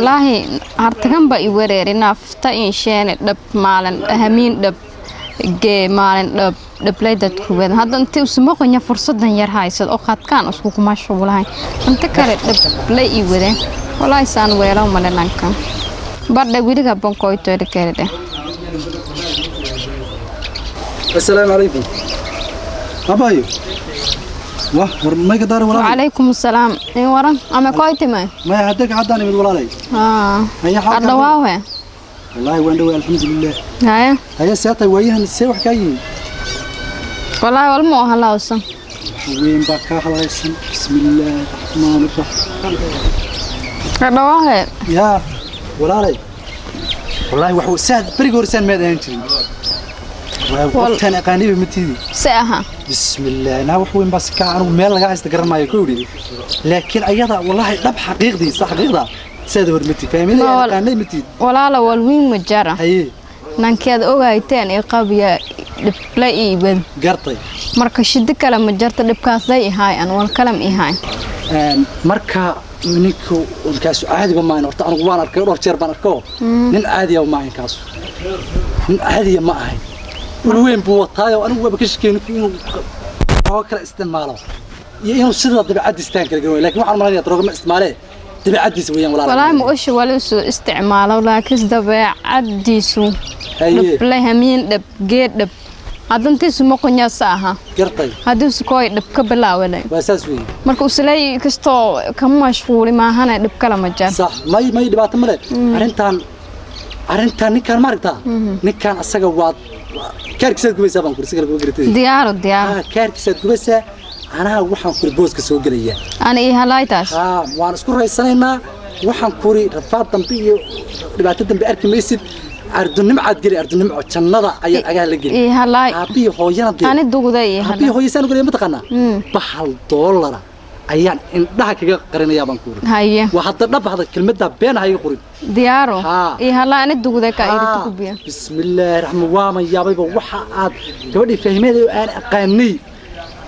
Walaahi hartagan baa i wareeri nafta insheene dhab maalin hamiin dhab gee maalin dhab dhablay dadku wedan hadda inta usmaqonya fursadan yar haysad oo qadkaan isku kuma shuulahay inta kale dhablay i wadeen. Walaahi saan weelo male lankan badha wiliga bankoytoyda kale. Assalaamu calaykum, abayo. Wah, war may ka daaran, walaalay? Wacalaykum asalaam. In waran ama koytime? Maya, hadda ka haddaan imid, walaalay. Haya, xaalka? Adhawaawe. Wallaahi waan dhaway, alxamdulilah. Haya. Haya, see tahay waayahan? See wax kaa yihiin? Walaahi walma oo halawsan. Wax weyn baa kaa halaysan. Bismillaahi raxmaani raxiim. Adhawaawe. Yaa walaalay, wallaahi wax saad beriga hore saan maad ahaan jirin. Waa qoftaan aqaaniba ma tiidi. Se aha. Bismillaah, naa wax weyn baa si kaa anigu meel laga haysta garan maayo, ku yidhi, laakiin ayada wallaahi dhab xaqiiqdiisa xaqiiqda saada hor ma tiid fahmida Ma aan wal- aqaanay ma tiid. Walaala walwiin ma jara. Haye. Nankeed ogayteen i qabiya dhibla ii wad. Gartay. Marka shidi kale ma jarta, dhibkaasday ihaay an wal kalam ihaay. Marka ninku kaasu caadiba maahan horta. Anigu waan arkay, dhowr jeer baan arko. Nin caadiya maahan kaasu, nin caadiya ma ahay. Ul weyn buu wataayo. Anigu waaba ka shakeyay ninku inuu daroogo kale isticmaalo iyo inuu sida dabeecaddiisa taan kala garan, laakiin waxaan malaynayaa daroogo ma isticmaalee, dabeecaddiisa weeyaan, walaal. Walaahi ma osha wali usoo isticmaalo, laakiin dabeecadiisu Haye. Dhible hamiin dhab geed dhab hadantiisu maqonyaasa aha. Gartay. Haddiisu kooy dhab ka bilaawanay. Waa saas weeye. Marka usley kastoo kama mashquuli maahane, dhib kale ma jar. Sax, may dhibaato male. Arrintaan ninkaan ma aragtaa, ninkaan asaga waa kaarkiisaad gubaysaa baan kuri, si kale kuma garatay. Diyaaro, diyaaro. Ah, kaarkiisaad gubaysaa. Anaa waxaan kuri booska soo gelayaa. Ana ii halaaytaas. Haa, waan isku raysanaynaa. Waxaan kuri rafaad dambe iyo dhibaato dambe arki maysid. Ardunimcaad geli, ardunimco jannada ayaan agaha la geli. Ii halaay. Aabbihii hooyana dee. Ani dugda ii aabbihii halaay. Hooya saan u gelaya mataqaanaa? Bahal doolara ayaan indhaha kaga qarinayaa baan kuri. Haye. Waa hadda dhab, hadda kelmaddaa been ha iga qorin. Diyaaro. Haa. Ii halaay, ani dugda ka irita kubiya. Bismillaahi raxmaan, waa yaabayba waxa aad gabadhii fahmeeday oo aan aqaanay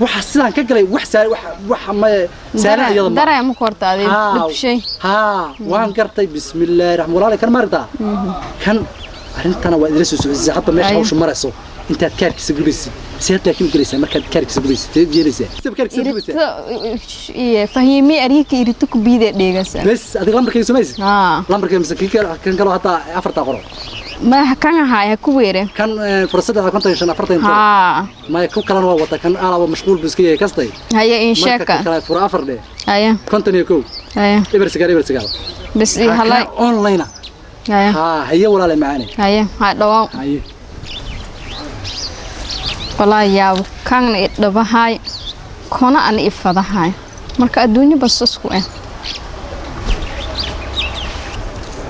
waxa sidaan ka galay wax saa wax waxa ma saara iyada ma Daraya ma korta adi dhibshay. Haa, waan gartay. Bismillaahi raxmaan, walaalay, kan ma aragtaa kan arrintana waa idila soo socodsiisay hadda meesha Aye. hawshu marayso. Intaad kaarkiisa gubaysid seed, laakiin u gelaysaa markaad kaarkiisa gubaysid seed yeelaysaa seed kaarkiisa gubaysaa. Irito iyo fahimi ariika irito kubiyada dheegasa. Bes, adiga lambarkayga samaysid. Haa. Lambarkayga mise kii kan kaloo hataa afartaa qoro? Ma kan ahaay ha ku weere. Kan fursadda 55 47. Haa. Maya, ku kalena waa wata kan alaaba mashquul buu iska yahay kastay. Haye, in marka sheeka. Kan kale fura afar dheh. Haye. 51. Haye. 0909. Bes ii halaay. Online. Haye. Haa, haye walaale macaane. Haye, ha dhawaa. Haye. Walaahi yaabo kan i dhabahay kona an i fadahay marka adduunyo bas isku eh.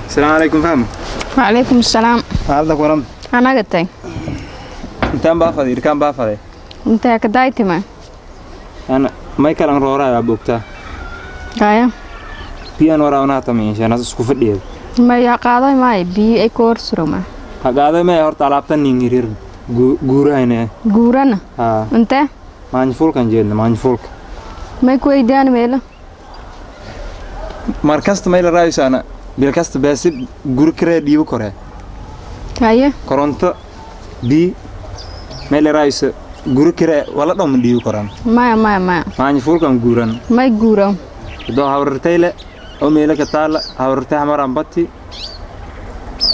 السلام عليكم فهم. Wacalaykum asalaam. Xaaladda ku waran? Anaga tay. Intaan baa faday, irkaan baa faday. Intee ka daaytima? Ana may kalan rooraa bogtaa. Haye. Biyaan waraabnaa tamiin isku fadhiyeed. Maya, qaaday maayo biyo ay ku hor suroma. Ha qaaday may, horta alaabtan nin yirir guurahayna. Guurana? Haa. Intee? Maanfuulkan jeedna, maanfuulka. May ku weydiyaan meelo? Mar kasta may la raaysaana bil kasta beesi guri kiree dhiibo koree. Haye. Koronto bi may la raaysa guri kiree wala dhom dhiibo koraan. Maya, maya, maya. Maanfuulkan guuran. May guuro. Idoo hawrartayle oo meelo ka taala hawrartay xamaran bati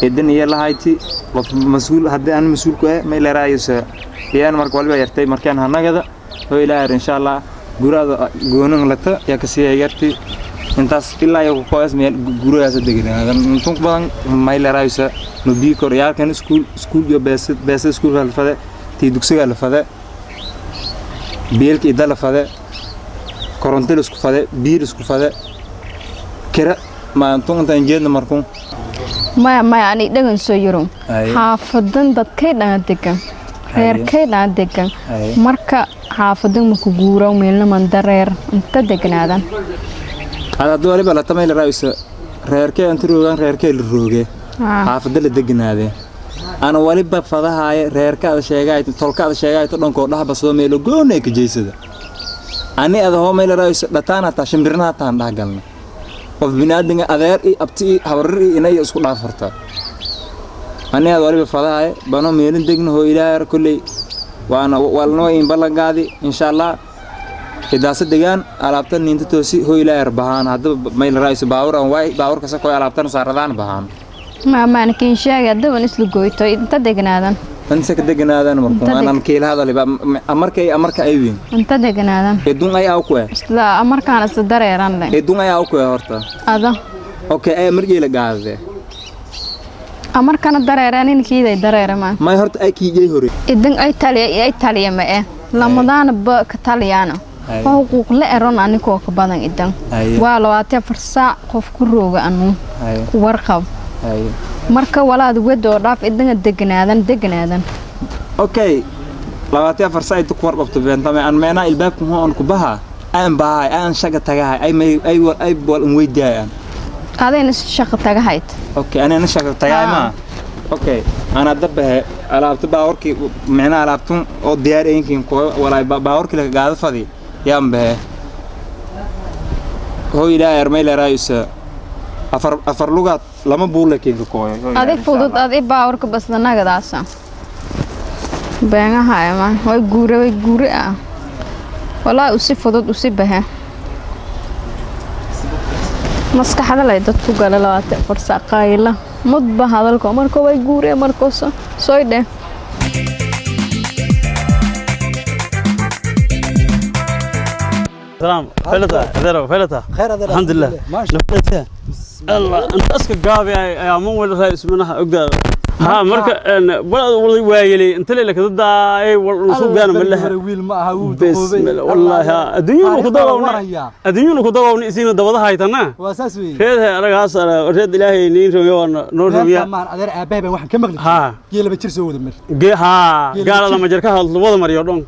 idan iyo lahayti qof mas'uul haddii aan mas'uul ku ah may la raayso iyaan marka waliba yartay markaan hanagada oo ilaahay insha Allah gurada goonan lata yaa ka sii yartay intaas ilaa iyo ku qoys meel guradaas degan intun badan may la raayso no bii kor yaalkan iskuul iyo bees iskuulka la fade tii dugsiga la fade biilka ida la fade koronto la isku fade biil isku fade kira ma intun intaan jeedna markuun. Maya, maya, ani dhagan soo yaro. Haye. Xaafadan dadkay dhan degan, reerkay dhan degan. Haye. Marka xaafadan maku guuro meelna man dareer inta deganaadan. Hada haddii waliba la tamay la raayso reerkee inta roogaan reerkee la rooge Haa. xaafadda la deganaade ana waliba fadahaaya reerkaada sheegaay tolkaada sheegaay dhankoo dhahba soo meelo goonay ka jeysada ani ada hoo meel raayso dhataan hataa shimbirna hataan dhah galna. Qof bini'aadinga adeer i abti i habarir i inay isku dhaaf horta. Ani aad waliba fadahay bano meelin degno hoo ilaahay kulley waana walnoo in ballan qaadi insha Allah idaasa degaan alaabtan ninta toosi hoo ilaahay bahaan hadaba may la raayso baawur aan waay baawur kasa koy alaabtan saaradaan bahaan. Maamaan kiin sheegay daban isla goyto inta degnaadan. Inta ka degnaadan markuu aanan kiila hadaliba amarkay amarka ay wiin. Inta degnaadan. Edun ay aw ku eh. Isla amarkaan isla dareeran leh. Edun ay aw ku eh horta. Ada. Okay ay markii la gaadade. Amarkana dareeran inkiiday dareeramaan. May horta ay kiijay hore. Idan ay taliya ay taliya ma eh. Lamadaan ba ka taliyana. Xuquuq la eron anigoo ka badan idan. Waa 24 saac qof ku rooga anu. Ku warqab. Marka walaad wedoo dhaaf idinga degnaadan. Okay 24 saac inta ku warqabto beentame aan meena ilbaabku hoon ku baha aan bahay aan shaqa tagahay ay may ay ay wal in weydiayaan. Adayna shaqa tagahayd. Okay anana shaqa tagahay ma. Okay ana dabbahe alaabta baawarki meena alaabtun oo diyaar inkin ko walaay baawarki la gaado fadi yaan bahe. Hoo ilaa ermay la raayisa afar lugaad lama buul laakiin ka kooyo. Adi fudud adi baawarka basdanagadaasa. Beenaha ma way guure ah. Walaa u si fudud u si bahe. Maskaxda lay dadku gala 24 saac qayla. Mudba hadalko markoo way guure markoo soo dhe. سلام فلتا هذا فلتا خير هذا الحمد لله ما شاء نفلتها الله انت اسك قابي يا من ولا رئيس منها اقدر ها مركا بلد والله وايلي انت اللي كددا اي والله بيان من لها wiil ma aha wuu بسم الله والله الدنيا كدوبنا الدنيا كدوبنا اسينا دبدا haytana waa saas weeye reed aragaas reed ilaahay niin romiyo noo romiya maan adeer aabahay baan waxaan ka maqli ha geelaba jir soo wada mar ge ha gaalada majarka hadlo wada mariyo dhon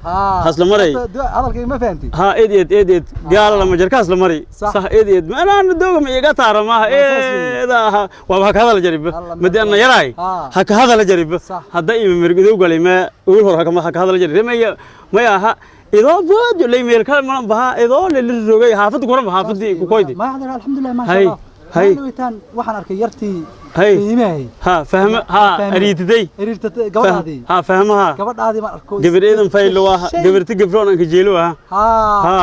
hasla maray hadalkayga ma fahanti ha eed eed eed eed gaalada majarka hasla maray sax eed eed ma ana dooga ma iga taara ma eeda waa ka hadal jarib madi ana yaray ha ka hadal jarib hadda ima mirgidow galay ma ugu hor ha ka hadal jarib ma aha idoo bood lay meel kale ma baha idoo la rogay xaafad kuran xaafadii ku koydi ma hadal alxamdulillah ma sha Allah hay wiitaan waxaan arkay yartii hay qiimahay ha fahma ha ariitiday ariirtay gabadhaadii ha fahmaha gabadhaadii ma arko gabadheedan faylo waa gabarti gabroon aan ka jeelo ah ha ha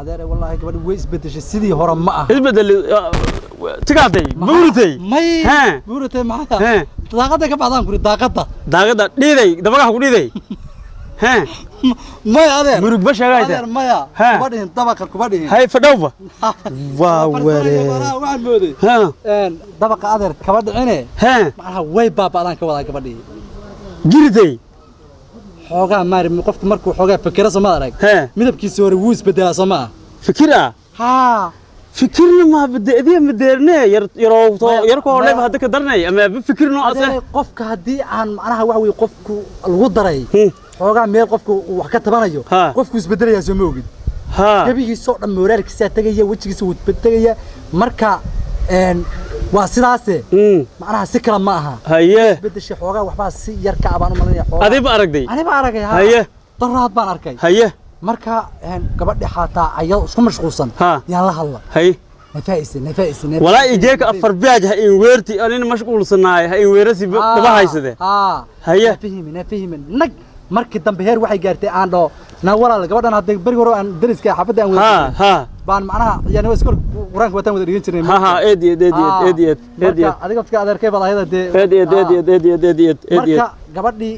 adeer wallahi gabadhu way isbedeshay sidii hore ma aha isbedel tigaatay buuritay may buuritay maxaa daaqada ka baxdaan kuri daaqada dhiiday dabagaha ku dhiiday ha may adeer murug ba sheegayta adeer maya kuma dhihin dabaqa kuma dhihin hay fadhowba waa ware waxaan mooday ha dabaqa adeer kaba dhicine ha macnaha way baaba'daan ka wadaa gabadhii giritay xoogaa maari qofku markuu xoogaa fikira soo ma arag midabkiisa hore wuu isbedelaa soo ma fikira ha fikirna ma badadiya madeerne yar yaroo yarkoo leeb hadda ka darnay ama fikir noo ase qofka haddii aan macnaha waxa weeye qofku lagu daray xoogaa meel qofku wax ka tabanayo qofku isbedelayaa soo ma ogid ha gabigiisoo dhan mooraalkiisaa tegaya wejigiisa wuu tegaya marka waa sidaase macnaha si kale ma aha haye isbedeshay xoogaa waxbaa si yar ka abaan u malinaya xoogaa adiba aragday aniba aragay ha haye daraad baan arkay haye marka gabadhi xataa ayada isku mashquulsan yaan la hadla haye nafaa'ise nafaa'ise walaa ijeeka afar biyaaj ha in weerti anina mashquulsanaay ha in weerasi daba haysade ha haye nafahimi nafahimi nag markii dambe heer waxay gaartay aan dhaho na walaal gabadhan hadda beri hore aan dariska xaafadda aan ha ha baan macnaha yani iskool quraanka wataan wada dhigan jirnay ha ha eed eed eed eed eed eed marka adiga afka adeerkay baad ayada dee eed eed eed eed eed eed eed eed marka gabadhii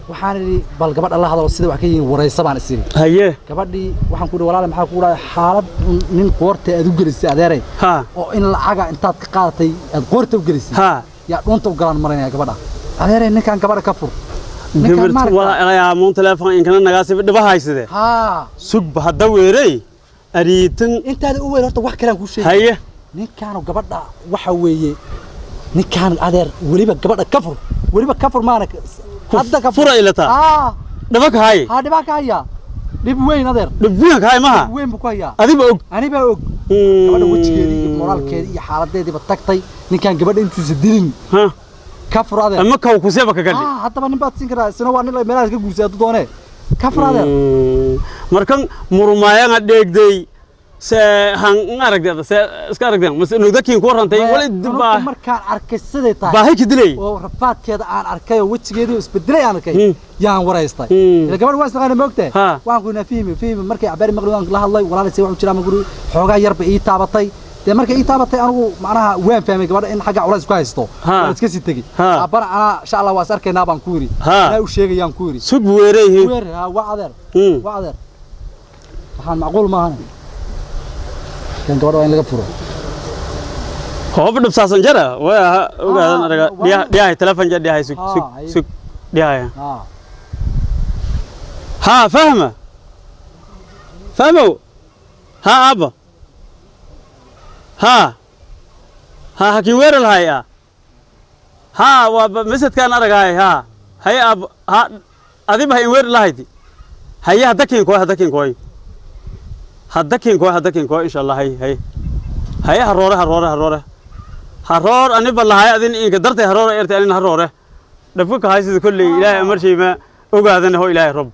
waxaan idhi bal gabadha la hadalo sida wax ka yihiin waraysa baan is idhi haye gabadhii waxaan ku idhi walaal maxaa kugu dhahay xaalad nin qoorta aad u gelisay adeeray ha oo in lacaga intaad ka qaadatay aad qoorta u gelisay ha yaa dhuunta u galaan marinaya gabadha adeeray ninkan gabadha ka fur gabartu waa mun telefoon inkana nagaasi dhiba haysade ha sugba hadda weeray ariitan intaada u weyn horta wax kale aan kuu sheegay haye ninkaanu gabadha waxa weeye ninkaan adeer weliba gabadha ka fur weliba ka fur maana hadda ka fura ilata ah dhiba ka hay ha dhiba ka haya dhib weyn adeer dhib weyn ka hay maha dhib weyn buu ku hayaa adiba og aniba og gabadha wejigeedii iyo moraalkeedii iyo xaaladeediiba tagtay ninkaan gabadha intuusa dilin ha ka fur adeer ama kaw ku seeba ka gali ah haddaba nin baad siin karaa isna waa nin meelahaas ka guursay hadduu doonee ka fur adeer markan murmaayana dheegday Se han aragdeeda se iska aragdeen mas nugdakiin ku warantay wali Anugta markaan arkay siday tahay baahi ka dilay oo rafaadkeeda aan arkay oo wejigeedii isbedelay aan arkay Hmm. yaan waraystay. Hmm. Ila gabadh waa isnaqaana moogtahay. Ha. Waxaan ku yidhi fihmi fihmi markay cabaari maqli waan la hadlay walaalisay waxu jiraa ma guri xoogaa yarba ii taabatay. Dee markay ii taabatay anigu macnaha waan fahmay gabadha in xagga culays ku haysto. Ha. Waan iska sii tegey. Ha. Aabbana anaa insha Allah waa is arkaynaa baan ku yidhi. Ha. Anaa u sheegayaan ku yidhi. Sug weerayhi. Weer ha waa adeer. Hmm. Waa adeer. Waxaan macquul maahan. Kan gabadha waa in laga furo. Hoob dhibsaasan jara waa ogaadan araga dhiyahay telefon jar dhiyahay sug Ha, sug haye. sug dhiyahay. Ha. Ha fahma fahmow ha aabba ha ha hakin weerar lahay ah ha waa masadkaan aragahay ha haye aabba ha adiba ha in weerar lahayti haye hadda kiin kooy hadda kiin kooy hadda kiin kooy hadda kiin kooy insha Allah hay hay haye haroore haroore haroore haroor aniba lahay adin inka dartay haroore ertay anin haroore dhabka ka haysida kolley ilaahay amarshayma ogaadana ho ilaahay rob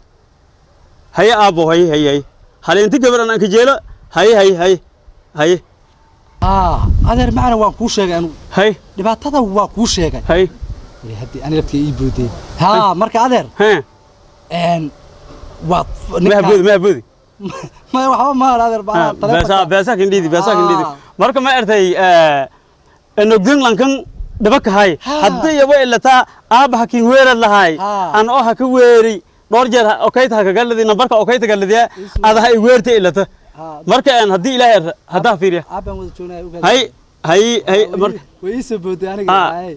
haye aabbo haye haye haye haleenti gabar aan ka jeelo haye haye haye haye. Ah, adeer macna waan kuu sheegay anigu. Haye. Dhibaatada waa kuu sheegay. Haye. Weli haddii ani laftiga ii boodey. Ha, marka adeer hee een waa ma haboodi ma haboodi. Ma waxba ma adeer baa beesa beesa kin dhiidi beesa kin dhiidi. Ah. Marka ma ertay enogdin lankan dhaba kahay Ha. haddii yaba ilataa aabba hakin weerar lahay Ha. an oo ha ka weeri dhowr jeer okayta ha kagaladi nambarka okayta galadiya ada ha i weerta ilata. Ha. Marka een haddii ilaahay haddaa fiiriya. Aabban wada joognaa ogaada. Hay hay hay marka way ii soo booday aniga. Ah. Hay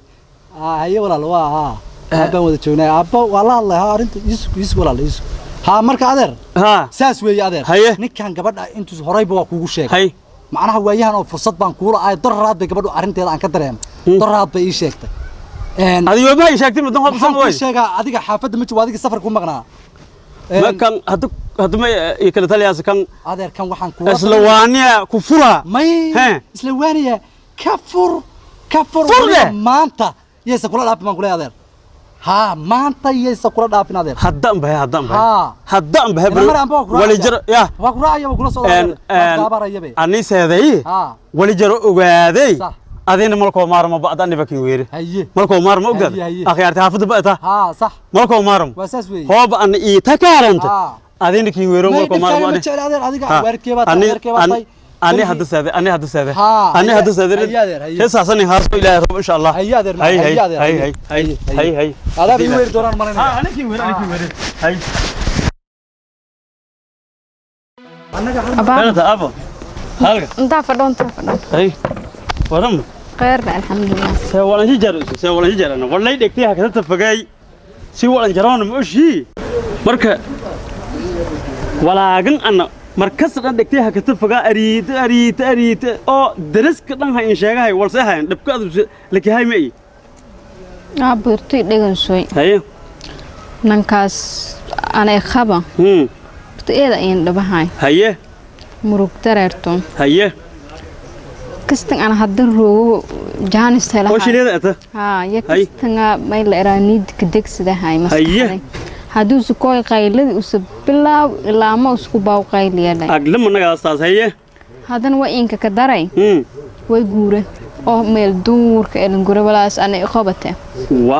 ah haye walaal waa ha aabban wada joognaa aabba waa la hadlay ha arrinta isu isu walaal isu ha marka adeer ha saas weeye adeer. Haye. Ninkan gabadha intuu horayba waa kuugu sheegay. Hay. Macnaha waayahan oo fursad baan kuula ahay darraad bay gabadhu arrinteeda aan ka dareemay darraad bay ii sheegtay een adiga ma ii sheegtay mudan waxaan hobsan kuu way sheegaa adiga xaafadda ma joogo adiga safar ku maqnaa. Ma kan hadda hadda ma ii kala taliyaas kan adeer kan waxaan kuula isla waaniya ku fura may He. isla waaniya ka fur ka fur Fur weliba leh. Maanta yaysa kula dhaafin baan kuleeyahay adeer ha maanta yaysa kula dhaafin adeer haddaan bahay haddaan bahay Ha. haddaan bahay Ina mar anba waa ku wali raacaya. jaro ya waa ku raacaya waa kula socda een adeer waa kaabaraya ani seeday ha wali jaro ogaaday Sax. adina malkoo maarmo ba'da aniba kin weere haye malkoo maarmo ogdaad Haye, haye. akhyaarta xaafadda ba'ta ha sax malkoo maarmo waa saas weeye hoob an ii takaaranta Ha. adina kin weero may malkoo maarmo dhibkaaga ma ani jecli adeer adiga Ha. waalidkee baa tahay Ani- adeerkee baa tahay ani hadda seeday ani hadda seeday Ha, ani haye, hadda seeday haye adeer, haye. heesaasan haaso ilaahay rabo insha Allah Haye adeer, hay haye hay adeer, hay haye. hay hay hay hay adaa ii weeri doonaan ha malaynaya ani kin weere ani kin weere hay Abaa halka abo halka intaa fadho intaa fadho. hay waram. Kheyrna alxamdulilah. See walan jijaro see walan jijarana walay dhigtay ha ka tafagay si walan jaroona ma oshi marka walaagan ana markas dhan dhigtay ha ka tafagaa ariita ariita ariita oo daraska dhan ha in sheegahay walse hayan dhibka adu lakahay ma i Aabbo irtay dhegansoy. Haye. Nankaas anay qaba. Horta eeda ayan dhabahay. Haye. Murug dareerto. Haye. Kastan ana hadda roogo jaanis oo helahay. shileeda ata. Haa ya Hay. kastanga may la eraa niidka degsadahay Haye. maskaxday. Hadduu isu kooy qayladii usa bilaab ilaa ma isku baaw qayliyalay. Aglama nagaas taas haye. Haddana waa inka ka daray. Way guure oo meel duurka ee langure walaas ana i qabate. Wa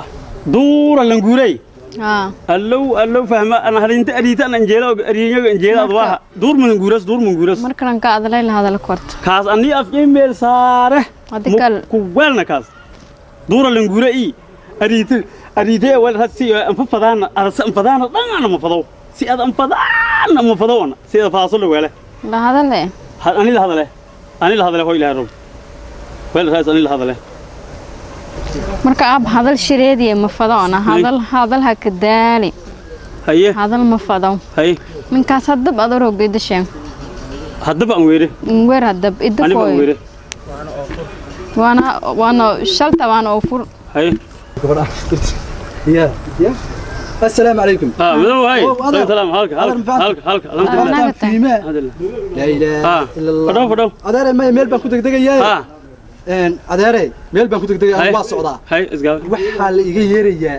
duura languuray. Haa. Allow allow fahma ana halinta ariita an anjeela ariinyaga anjeela adwaaha duur manguuras duur manguuras. Markalan ka adlay la hadal korto. Kaas ani af email saare. Hadii kal- ku weelna kaas duura languura i ariita ariita wal hasi anfafadaana arsa anfadaana dhan ana ma fadaw si ad anfadaana ma fadawana si ad faaso la weele. La hadale. Ani la hadale ani la hadale hoy ilaahay rob weel raas ani la hadale. Marka aab hadal shireediye ma fado ana hadal hadal ha ka daali. Haye. Hadal ma fado. Haye. Minkaas haddab adoo geedashe. Haddaba aan weere. Weer haddab idda ani baan kooy. Weere. Waana waana shalta waana oo fur. Haye. Gabadha ya ya assalaamu calaykum. Ah madow hay. Oh, adeer. Salaam halka Adeer, halka halka halka alxamdulillah. Anaga tahay. Fiime. Alxamdulillah. Laa ilaaha Ah. illa Allah. Fadhow, fadhow. Adeere may meel baan ku degdegayaa. Ah. Een adeere meel baan ku degdegayaa Hay. waa socdaa. Hay isgaab. Waxaa la iga yeerayaa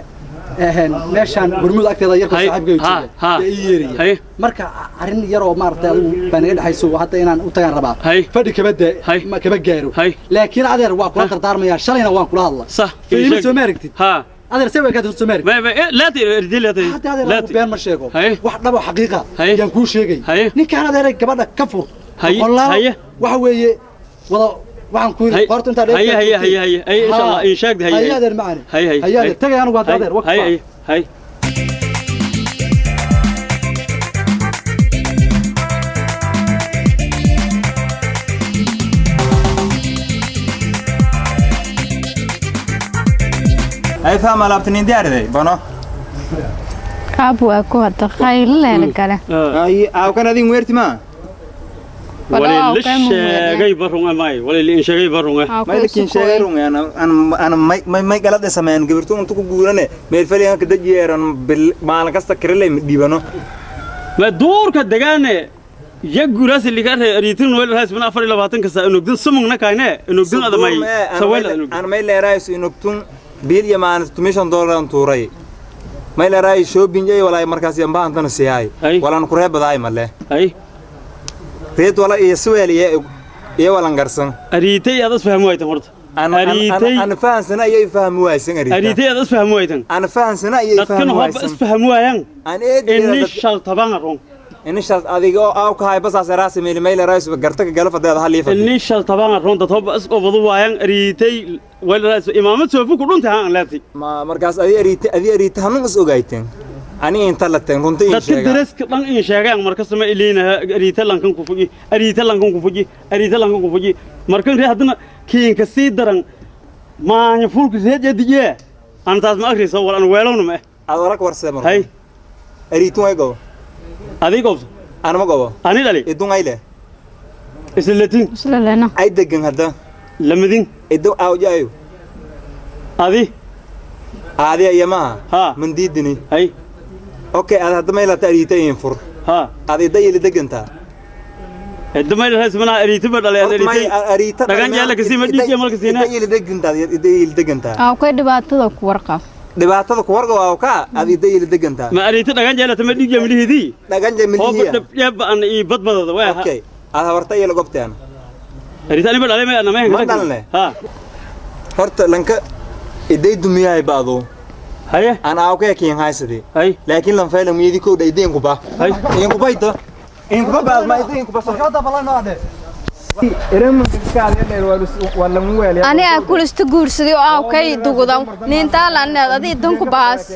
Meeshaan Hormuud agteeda yarka Hay, saaxiibkay ha, jooga ha. yaa ii yeeraya. Hay. Marka arrin yar oo maaragtay adigu baa naga dhexayso, hadda inaan u tagaan rabaa. Hay. Fadhi kama daa Hay. ma kama gaaro. Hay. Laakiin adeer waa kula dardaarmayaa, shalayna waan kula hadla. Sax. Fiimo soo ma aragtid? Ha. Adeer, see way ka soo ma aragtid? Ma laati ridii laati. Hadda adeer anigu been ma sheego. Hay. Wax dhabo xaqiiqa Hay. yaan kuu sheegay. Hay. Ninkaan adeeray gabadha ka fur. Hay. Boqolaal. Hay. Waxa weeye wada waxaan ku yidhi Hay. qoorta intaa dheer. Hay, hay, hay, hay, hay, insha Allah, in sheeg, hay, hay. hay. Adeer macani. Hay, hay. Hay adeer, tagay anigu hadda adeer waqti. Hay, hay, hay. Ay faham alaabta nin diyaariday bono. Qaab waa ku hadda qaylo gale. Ay aawkan adin weerti ma. Wali la sheegay barun amay, wali la sheegay barun. May lakin sheegay run ana may may may galad sameeyaan gabartu intu ku guurane meel faliyan ka dajiyeeran bil maalin kasta kirelay dhiibano. Ma duurka degaane ya guraas liga ariitin wal raas min 24 ka saa inugdin sumugna kayne inugdin adamay sawal inugdin. Ana may leeraayso inugtun bil iyo maalin $10 aan tuuray. May leeraay shopping ay walaay markaas yan baahantana siyaay. Ay. Walaan ku reebadaay male. Ay. Reed wala iyo suweel iyo iyo walan garsan. Ariitay aad isfahmi waytan horta. Ana Ariitay. ana fahansana ayay fahmi waaysan ariita. Ariitay aad isfahmi waytan. Ana fahansana ayay dadkan fahmi hoba waaysan. Isfahmi waayaan. Aan eed inni shal taban run. Inni shal adiga oo aaw ka hay basaas raasi meel meel raas garta ka gala fadeeda hal liifa. Inni shal taban run dad hoba is qobadu waayaan ariitay wal raas imaamad soofu ku dhunta aan laabtay. Ma markaas adi ariita adi ariita hanun is ogayteen ani inta la teen runtii in dadka sheega. Daraska dhan in sheegaan markasta ma iliina ariita lankan ku fuji, ariita lankan ku fuji, ariita lankan ku fuji, markan ree hadana kiinka sii daran maanya fulku sii jadiye aan taas ma akhriso wal aan weelowna ma. Aad wala ka warsay marka. Hay. Ariitu way go. Adiga qobso. Ana ma gobo. Ani dhali. Idun ay leh. Isla latin. Isla lena. Ay degan hadda. Lamadin. Idun aw jaayo. Adi. Aadi ay ma. Ha. Man diidini. Hay. Okay, aad hadda may la taariita in fur. Ha. Aad idda yili degantaa. Edda may raas mana ariita ba dhalay Horta may ariita. Ariita dhagan jaala kasi ma dhiig mal kasi na. Idda yili degantaa, idda yili degantaa. Aa kay dhibaatada ku warqab. Dhibaatada ku warga waa ka aad idda yili degantaa. Ma ariita dhagan jaala tama dhiig jamilihidi. Dhagan hooba jamilihiya. Dhab yaba an i badbadada waa. Okay, aad habarta yili gobteen. Ariita ani ba dhalay ma ana ma. Ma dhalne? Ha. Horta lanka iday dumiyahay baado. Haye. Aan aawka kiin haysadi. Hay. Laakiin lan fayla miyadi ko dhaydeen ku ba. Hay. In ku bayto. In ku ba ma idin ku ba. Shaqada balan oo adhe. Irin iska dheer waa lagu weelay. Ani aa kulista guursaday oo aa kay dugudan nintaa laneed adi idinku baas.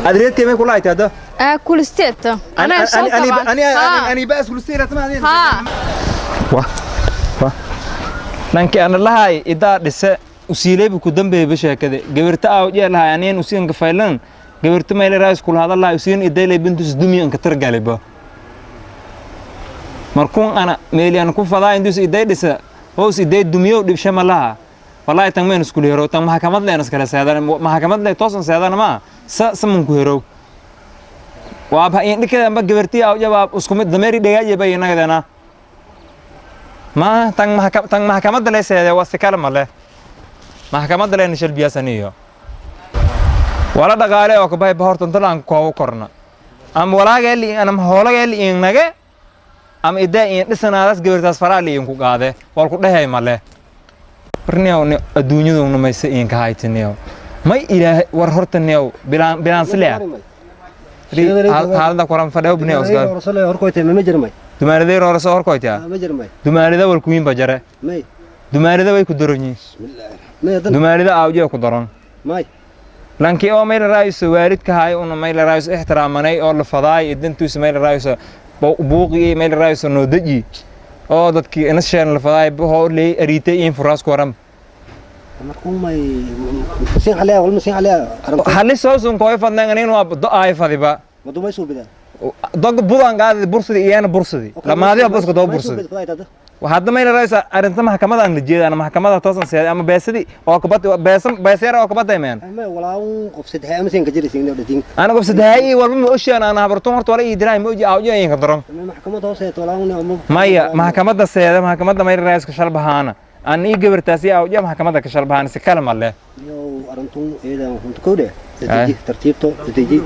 Adreedkee may kula aytaa hadda? Aa kulisteeta anaa soo taban. Ani ani baas kulisteeta ma adeen. Ha. Wah wah nankii ana lahay idaa dhise usiilaybu ku dambeeyba sheekade gabarta aaw jeelahay aniin usiin ka faylan gabarta mayla raas kula hadalahay usiin idaylay bintus dumi an ka targaliba markuun ana meeliyan ku fadaa indus iday dhisa hoos iday dumiyo dhibsha ma laha wallahi tan meen isku hero tan maxkamad leen iskala seedan maxkamad leen toosan seedan ma sa samun ku hero waa ba in dhikada ba gabartii aaw jawaab isku mid dameeri dhagaaje bay inagadana ma tan maxkam tan maxkamadda le seede waa si kale male maxkamadda leen shalbiyasaniyo wala dhaqaale oo ka bay bahortan talaan koobo korna am walaageel anam hoolageel inage am idaa in dhisanaadaas gabartaas faraali in ku qaade wal ku dhahay male warniyow adduunyaduna mayse inka haytiniyow may ilaahay war horta niyow bilaan bilaan silaa haalada kuran fadhiyo bniyow isgaar dumaanadey roorso horkoytaa dumaanada wal kuwiin ba jare dumaanada way ku daran yihiin dumaanada aawjiya ku daran lankii oo mayla raayso waalidka haay una mayla raayso ixtiraamanay oo la fadaay idintuisa mayla raayso buuqii mayla raayso noo deji oo dadkii ina sheen la fadaay hoo leey ariitay in furaas ku waran halis soosun kooy fadnaan aniin waa do ay fadiba dog budan qaadi bursadi iyana bursadi lamaadiba buska doo bursadi waxaad mayla raaysa arrinta maxkamada aan la jeedaan maxkamada toosan seeday ama beesadii oo kabad beesan beeseer oo kabad meen ana qof sadeey walba ma oshaan ana habartoon horta wala ii diray ma oji awjo in ka daran maya maxkamadda seeda maxkamadda mayla raayska shalbahaana Aan ii gabartaasi awja maxkamadda ka shalbahan si kala malle. Yow arintun eedan runta kowdhe dedeji tartiibto dedeji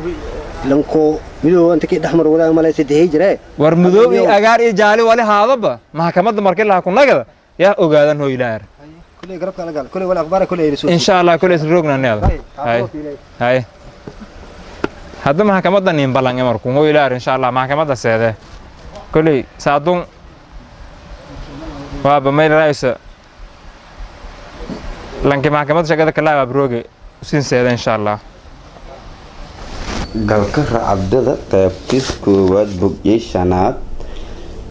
lanko midow inta kii dhexmar wadaag malay sadexii jiree. War madow iyo agaar iyo jaali wali haadaba maxkamadda markii laha ku nagada yaa ogaadan hoo ilaar. Kuley garabka la gal kuley wala akhbaara kuley soo. Insha Allah kuley isla roognaneeda. Hay hay, hadda maxkamadda nin ballan markuu hoo ilaar, insha Allah maxkamadda seede kuley saadun waaba mayl raaysa lanki maxkamadda shaqada kala waa brooge usin seede insha Allah. Galka racabdada qaybtiis koowaad bogyey shanaad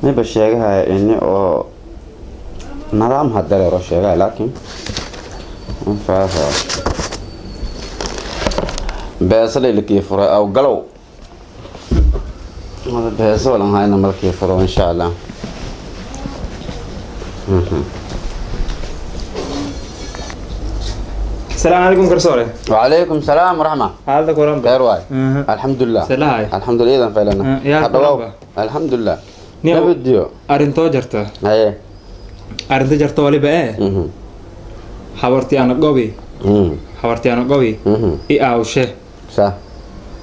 mayba sheegahaya ini oo nidaam hadareero sheegaya, laakiin faafa beesa lakii furay aw galow hada beesa walan hayna malkii furo insha Allah. Asalaamu calaykum garsoore. وعليكم السلام ورحمة. Xaaladda kulanba? خير واي الحمد لله. Salahay. الحمد لله إذا فعلنا. يا هذا. كلامبا. الحمد لله. Niyow. نبديو. Arrintoo jarta. هاي. Arrinta jarta waliba ee habartii ana gobi, habartii ana gobi i aawshe صح.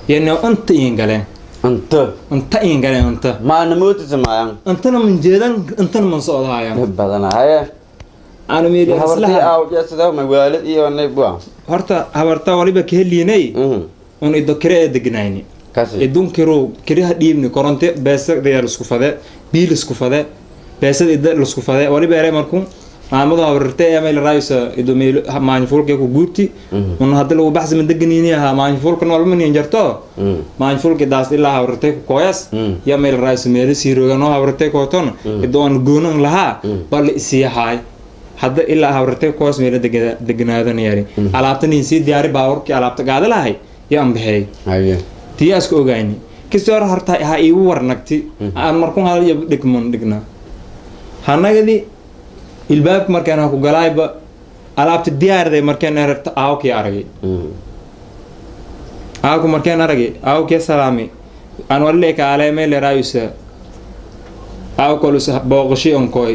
Yano inta iin galeen. انت. Inta iin galeen inta. ما نموت سمايان. Intana man jeedan, intana man socdahayaan. بدنا هاي. Ana meeli habartii islaha. aaw jeesada ma waalid iyo nayb waa. Horta habarta waliba ka heliinay un ido kire ee degnayni. Kasi. Idun kiro kiraha dhiibni, koronte beesa dayaa isku fade, biil isku fade, beesada ida isku fade waliba eray. Markuu maamadu habartay ee meel raaysa ido meel maanfuulka ku guurti un hadda lagu baxsi ma deganini ahaa maanfuulka nool ma niin jarto maanfuulka daas ilaa habartay ku kooyas ya meel raaysa meel siiroga noo habartay kooton ido aan goonan lahaa bal isiyahay hadda ilaa habartay kooyas meel deganaadan yari alaabtan sii diyaari baaburkii alaabta qaada lahay yaa an baxeey. Haye. Tiyaa iska ogayni kasii hore horta ha iigu warnagti aan markun hadal iyo dhigman dhigna hanagadi ilbaabka markaan ha ku galaayba alaabta diyaarday markaan aragta aawkii aragay, aawku markaan aragay aawkii salaami aan walile kaale meel raayusa aawkol booqashi onkoy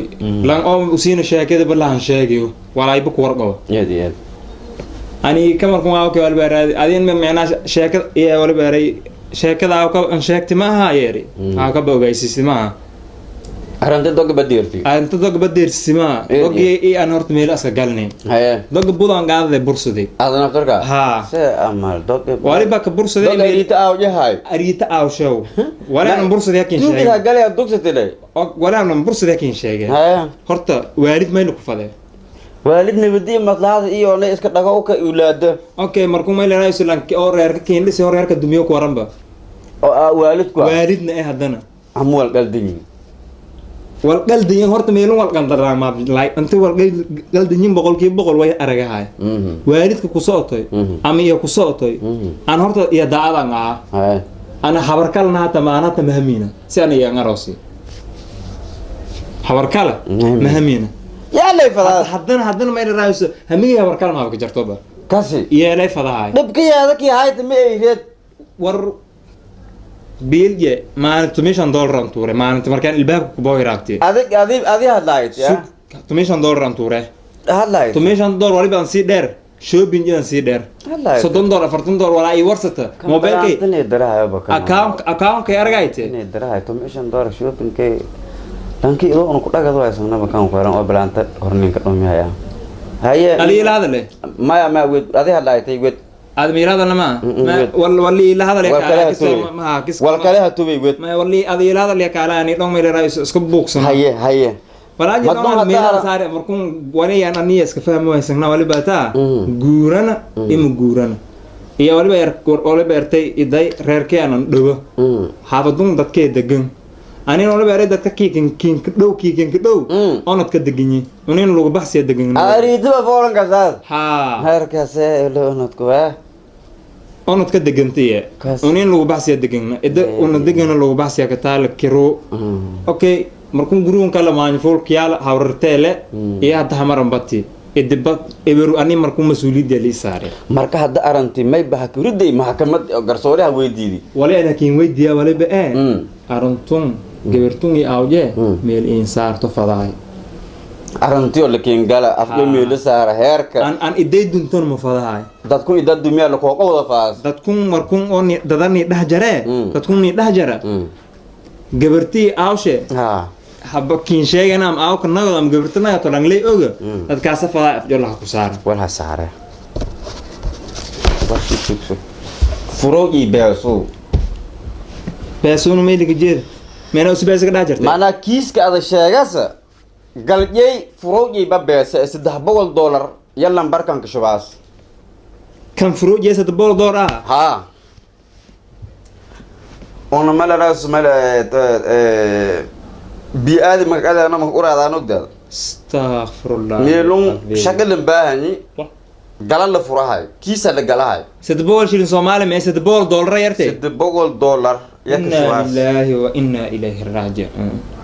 lan oo usiina sheekada balahan sheegayo walaayba ku warqabo. Yad yad. Ani kamarkun aawkii walba raadi adin ma micnaa sheekada iyo waliba eray sheekada aawka an sheegti ma aha yeeri aawka ba ogaysisi ma aha. Arrinta doga badirti. Inta dog badeersisi ma Eed. Dogii i aan horta meel aska galnay. Haye. Doga budaan qaadaday bursaday. Adana turka. Haa. Se amal doga. Waliba ka bursaday. Doga ariita aaw yahay. Ariita aawshow wali aan bursaday hakin tuugida sheegay. Galaya dugsatile. Wali aan bursaday hakin sheegay. Haye. Horta waalid maylu ku fadee? Waalid nabadiyo maslaxada iyo na iska dhago ka ulaado. Okay, markuu mayl raayso lanki oo reerka keendhisi oo reerka dumiyo ku waranba. Oo ah waalidku ah. Waalidna eh haddana. Amuwal qaldanyin. Wal qaldanyin horta meelun wal qandaraan like inta wal qaldanyin 100% way aragahay waalidka ku socotay ama iyo ku socotay aan horta iyo daadan ah. Haye. Ana habarkalna hata ma anata mahamiina si ana iyo ngarosi habarkala. Mahamiina. Mahamiina. Yaa lay fadaa. Haddana mayl raayso hamigii habarkala ma ka jartoba. Kasi. Iyo lay fadahay. Dhibka yaada kii hayta ma eyreed. War biilje maalinta $15 aan tuure maalinta markaan ilbaabka ku booy raabtay. Adig adi adi hadlaayt ya. Sug, $15 aan tuure. Hadlaayt. $15 waliba aan sii dheer shopping aan sii dheer. Hadlaayt. $30 $40 walaa ii warsata mobilkay. Inay darahayo baka. Account-kay argayte. Inay darahayo $15 shopping-kay dhankii idoo una ku dhagad haysanaba kan qoran oo bilaanta horninka dhumiyaya. Haye. Ali ila hadale. Maya maya, wed adi hadlaaytay wed. Aad ma ila hadalna ma wed. wal wali ila hadale. Wal kale ha tubay. Ma kis. Wal kale ha tubay wed. Ma wali adi ila hadale kaala ani dhong meel raayso iska buuqsan. Haye haye. Walaaji Madma dhong hadda meel saare markun wanayaan aniya iska fahmi waysagna waliba taa guurana ima guurana iyo waliba yar waliba ertay iday reerkee aanan dhowo xaafadun dadkee degan anina waliba eray dadka kiikin kiinka dhow kiikinka dhow onadka deganyi unin lagu baxsiya degan. Ariiduba foolankasaas. Haa. Heerkaase ilonadku waa. Onadka degantiye. Kaas. Unin lagu baxsiya degana ida una degana lagu baxsiya kataala kiro. Okay, markun guruun kala maanfuulkiyaal hawrarteele iyo hadda hamaran bati idiba eberu ani markuu mas-uuliyadda lii saare. Marka hadda aranti may baha kuriday maxkamad oo garsooraha weydiidi. Wali ana kiin weydiiya waliba ee arantun gabartun iyo awje meel iin saarto fadaay. Arrintii oo la keengala afka meelo saara heerka. Aan iday duntoon ma fadahay. Dadku ida dumiya la kooqa wada faas. Dadkun markun oo ni dadani dheh jaree. Dadkun ni dheh jara. Gabartii aawshe. Ha. Haba kiin sheegana am aawka nagod am gabarti nagato langley oga. Dadkaasa fadaa afjolaha ku saara. Wal ha saare. War sug. Furo ii beeso. Beesuuna meeliga jeeda. Meena usi beesa ka dheh jartay. Macnaa kiiska ada sheegasa galyey furowjay ba beesa $300 iyo lambarkan ka shubaas. Kan furowjay $300 ah. Haa. Una malaraas mala bii'aadi magacadaana ma uraadaan ogdaada. Astaghfirullah. Meelun shaqalan baahani gala la furahay kiisa la galahay. 300 shilin Soomaali ma $300 yartay. $300 ya ka Inna shubaas. lillahi wa inna ilayhi raaji'uun.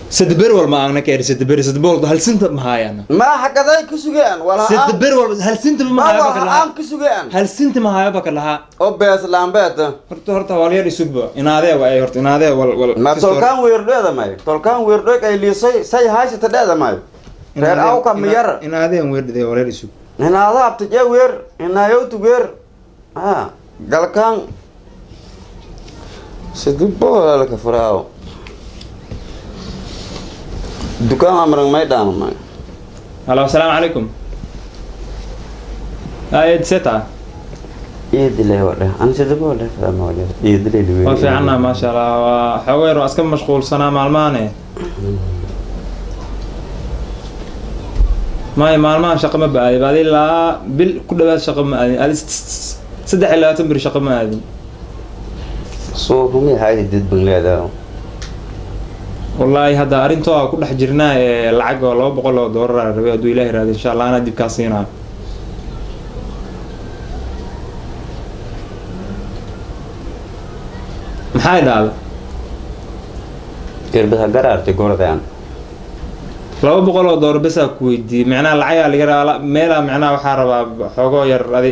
Sadber wal ma aagna keer sadber 300 hal sinta ma hayana. Ma xaqaday ku sugeen wala Sadber wal hal sinta ma ma hayo wala baka laha. Aan ku sugeen. Hal sinta ma hayo baka laha. Oo bees laambeed. Horta wal yar isugba inaadee waa horta inaadee wal. Ma tolkaan weerdheeda may tolkaan weerdheeg ay liisay say haysata dheeda may reer awka miyar. Inaadee weerdhee wal yar isug. Inaada abtije weer inaayowtu weer ha galkaan 300 ka furaaw dukaan amran may dhaama. Halo, assalaamu calaykum. Ayad seta. Iidilay wadhe an 300 fahma wadhe iidilay. Waa fiicannaa maasha Allah, waa xoogaa yar waa iska mashquulsanaa maalmahane. Maya maalmahan shaqo ma ba-aadin, baad ilaa bil ku dhawaad shaqo ma aadin, adi 23 beri shaqo ma aadin. Soo humi haydi did baan leedahay. Wallaahi hadda arrintoo aa ku dhex jirnaa ee lacag oo $200 aa rabay hadduu Ilaahi raado insha Allah anaa dib kaa siinaa. Maxay dhahda? Irbad ha garaartay goordaan. $200 besaa ku weydiiyey, micnaha lacagaa laga rabaa meelaa, micnaha waxaa rabaa xoogoo yar adi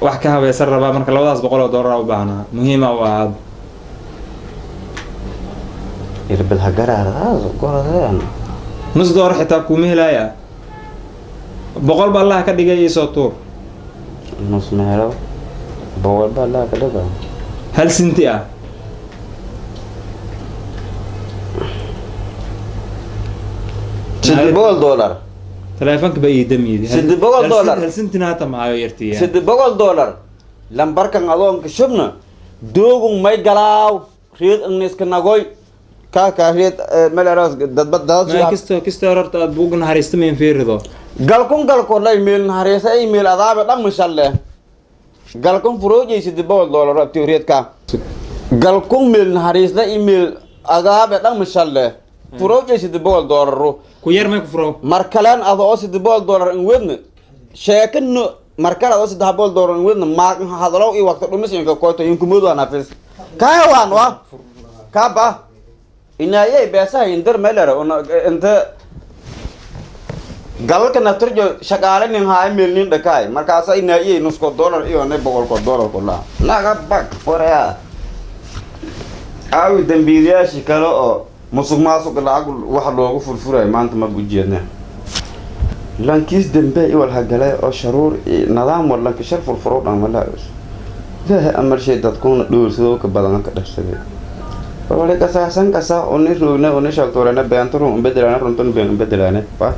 wax ka habaysan rabaa, marka labadaas $100 aa u baahnaa muhiima u ahaad. Irbad ha garaardaas goordaan. Nus doolar xitaa kuuma helaaya, 100 ba Allah ka dhigay iisoo tuur. Nus meelo 100 baa Allah ka dhiga. Hal sinti ah. $300. Taleefanka ba ii damiyey. $300. Hal sintina hata maayo yartiya. $300 lambarkan adoonka shubna doogun may galaaw reed ingniska nagoy kaa reed meleros dadba Ma dad kisto horta aad buuga naxariista main fiirido. Galkun galko lay meel naxariisa ay meel adaabe dhan mishalle galkun furoojay $300 abti reedka galkun meel naxariisla email adaabe dhan mishalle furoojay $300. Ku yar may ku furo. Markaleen ada oo $300 in wedna sheekano markale adoo $300 in wedna maaq hadalow iyo waqti dhumis inka koyto inkumoodu aan hafiis kaawaan wa kaba inaayay beesaha indar melera inta galalka naftirjo shaqaale nin haay meel nin dhakaay markaasa inaayay nusko dollar iyo ne boqolko dollar kula naga bag waraya aawi dambiilayaashii kale oo musuq maasuq lacag wax loogu furfurayo maanta ma ujeedna lankiis dambe iwal hagalay oo sharuur nidaam war lanki shar furfuro dhan walaa ilaahay amar shay dadkuna dhowrsadoo ka badan ka dhashaday wali kasaasan kasa uni roogna uni shaltoorana beenturun ubedelana runtun been ubedelana ba.